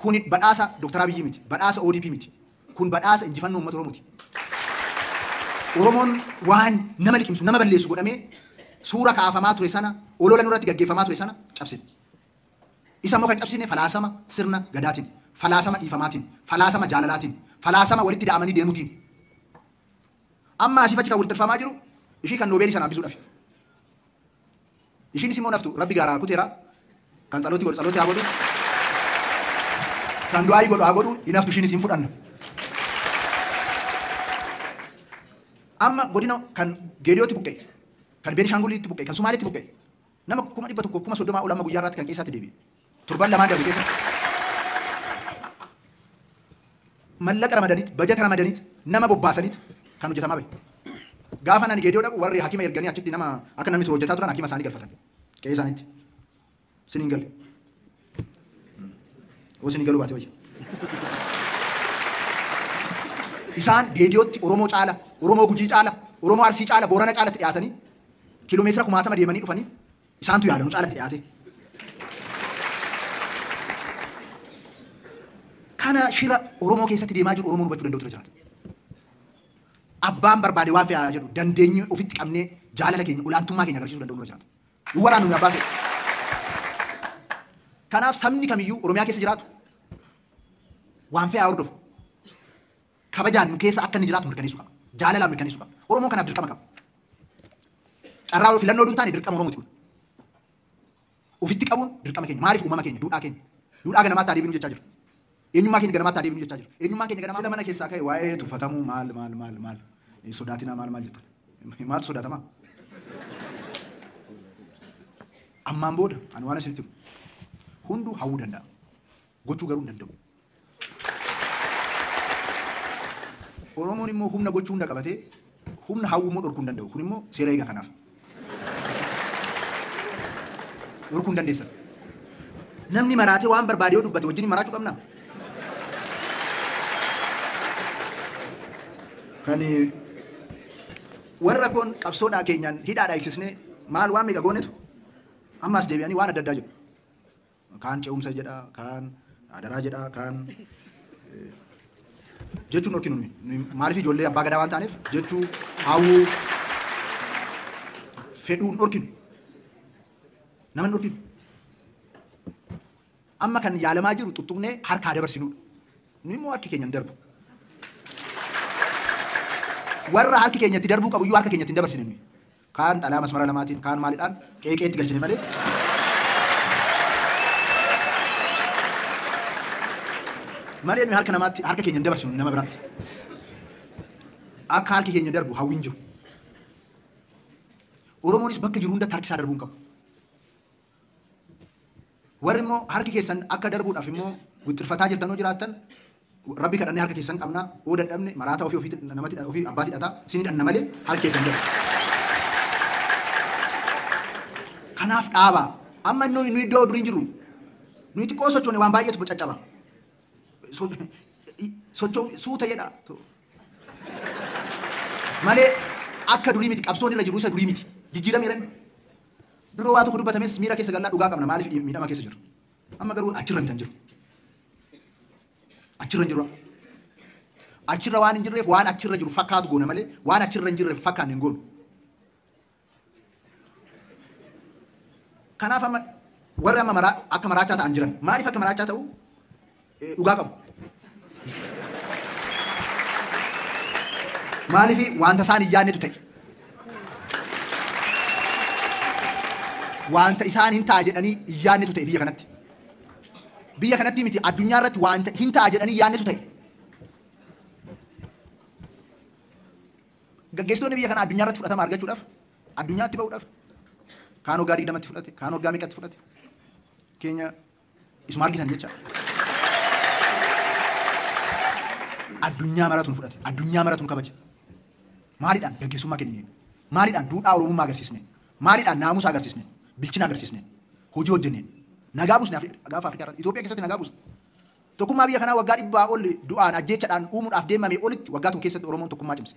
Kun badhaasa Dr. Abiyyi miti, badhaasa ODP miti. Kun badhaasa injifannoo uummata Oromooti. Oromoon waan nama liqimsu, nama balleessu godhamee suura kaafamaa ture sana, olola nurratti gaggeeffamaa ture sana cabsine. Isa immoo kan cabsine falaasama sirna gadaatiin, falaasama dhiifamaatiin, falaasama jaalalaatiin, falaasama walitti da'amanii deemuutiin. Amma asii fachi kan walitti dhufaamaa jiru ishii kan noobeelii sana hambisuudhaaf. Ishiinis immoo naftu rabbi gaaraa kuteera kan tsalooti godhu tsalooti haa godhu kan du'aayii godhu haa godhu hin haftu ishiinis hin fudhanna. Amma godina kan Geediyootti buqqa'e, kan Beenishaangulitti buqqa'e, kan Sumaaleetti buqqa'e nama 130,000 ol amma guyyaa irraatti kan keessaatti deebi'e. Torban lamaan darbe keessa. Mallaqa ramadaniit, bajata ramadaniit, nama bobbaasaniit kan hojjetamaa bahe. Gaafa ani Geediyoo dhaqu warri hakima erganii achitti nama akka namni ture hojjetaa turan hakima isaanii galfatan. Qe'ee isaaniitti. Siniin galle. Oo siniin galuu baate wayya. Isaan Geediyootti Oromoo caala, Oromoo Gujii caala, Oromoo Arsii caala, Boorana caalatti dhiyaatanii kiiloomeetira kumaatama deemanii dhufanii isaantu yaala nu caalatti dhiyaate. Kana shira Oromoo keessatti deemaa jiru Oromoon hubachuu danda'u ture jiraata. Abbaan barbaade waan fe'aa jedhu dandeenyee ofitti qabnee jaalala keenya olaantummaa keenya agarsiisuu danda'u nurra jiraata. Nu waraannu nu abbaa fe'e. Kanaaf sabni kamiyyuu Oromiyaa keessa jiraatu waan fe'aa hordofu kabajaan nu keessa akka inni jiraatu mirkaneessuu qaba. Jaalalaan mirkaneessuu qaba. Oromoon kanaaf dirqama qaba. Carraa filannoo duun taane dirqama Oromooti kun. Ofitti qabuun dirqama keenya. Maaliif uumama keenya, duudhaa keenya. Duudhaa ganamaatti haa deebinu jechaa jira. Eenyummaa keenya ganamaatti haa deebinu jechaa jira. Eenyummaan keenya ganamaa. Sila mana keessaa ka'e waa'ee tuffatamuu maal maal maal maal sodaatinaa maal maal jettan. Maaltu sodaatamaa? Ammaan booda ani waan isinitti himu hunduu hawwuu danda'a. Gochuu garuu hin danda'u. Oromoon immoo humna gochuu hunda qabatee humna hawwuu immoo dhorkuu hin danda'u. Kun immoo seera eega kanaaf. Dhorkuu hin dandeessan. Namni maraatee waan barbaade yoo dubbate wajjin maraachuu qabnaa? Kan warra koon qabsoodhaa keenyaan hidhaadhaa eegsisnee maal waan meeqa goonetu ammas deebi'anii waan adda addaa jedhu. Kaan ce'umsa jedha, kaan adaraa jedha, kaan jechuun dhorkinu nuyi. Maaliif ijoollee abbaa gadaa waan taaneef jechuu hawwuu fedhuun dhorkinu. Nama hin dhorkinu. Amma kan yaalamaa jiru tuttuqnee harkaa dabarsinuudha. Nuyi immoo harki keenya hin darbu. Warra harki keenya itti darbuu qabu iyyuu harka keenya itti hin dabarsine nuyi. Kaan xalaa masmara lamaatiin, kaan maalidhaan qeeqeetti galchine malee. Malee nuyi harka namaatti harka keenya hin dabarsinu nama biraatti. Akka harki keenya darbu hawwiin jiru. Oromoonis bakka jiru hundatti harki isaa darbuu hin qabu. Warri immoo harki keessan akka darbuudhaaf immoo wixxirfataa jirtan yoo jiraattan rabbi kadhannee harka keessan qabna yoo dadhabne maraataa ofii ofii namatti ofii abbaatti hidhataa isin hidhanna malee harki keessan darbu. Kanaaf dhaabaa. Amma nuyi iddoo durii hin jirru. Nuyi xiqqoo sochoone waan baay'eetu caccaba. Sochoo suuta jedha. Malee akka durii miti qabsoon irra jiru isa durii miti. Jijjiirameera inni. Duroo waa tokko dubbatames miira keessa gallaa dhugaa qabna maaliif miidhama keessa jiru. Amma garuu achirra miti hin jiru. Achirra hin jiru. Achirra waan hin jirreef waan achirra jiru fakkaatu goona malee waan achirra hin jirreef fakkaanne hin goonu. Kanaaf amma warri amma akka maraachaa ta'an jiran maaliif akka maraachaa ta'u dhugaa qabu. Maaliif wanta isaan hin yaadnetu ta'e. Wanta isaan hin ta'a jedhanii hin yaadnetu ta'e biyya kanatti. Biyya kanatti miti addunyaa irratti wanta hin ta'a jedhanii yaadnetu ta'e. Gaggeessitoonni biyya kanaa addunyaa irratti fudhatama argachuudhaaf addunyaatti ba'uudhaaf kaan waggaa 20tti fudhate, kaan waggaa meeqatti fudhate. Keenya isuma argitan jecha. Addunyaa maratuun fudhate, addunyaa maratuun kabaje. Maaliidhaan gaggeessummaa kennine? Maaliidhaan duudhaa Oromummaa agarsiisne? Maaliidhaan naamusa agarsiisne? Bilchina agarsiisne? Hojii hojjenneen? Nagaa buusne gaafa Afrikaa irratti. Itoophiyaa keessatti nagaa buusne. Tokkummaa biyya kanaa waggaa 100 ol du'aan ajjeechaadhaan uumuudhaaf deemame olitti waggaa tokko keessatti Oromoon tokkummaa cimse.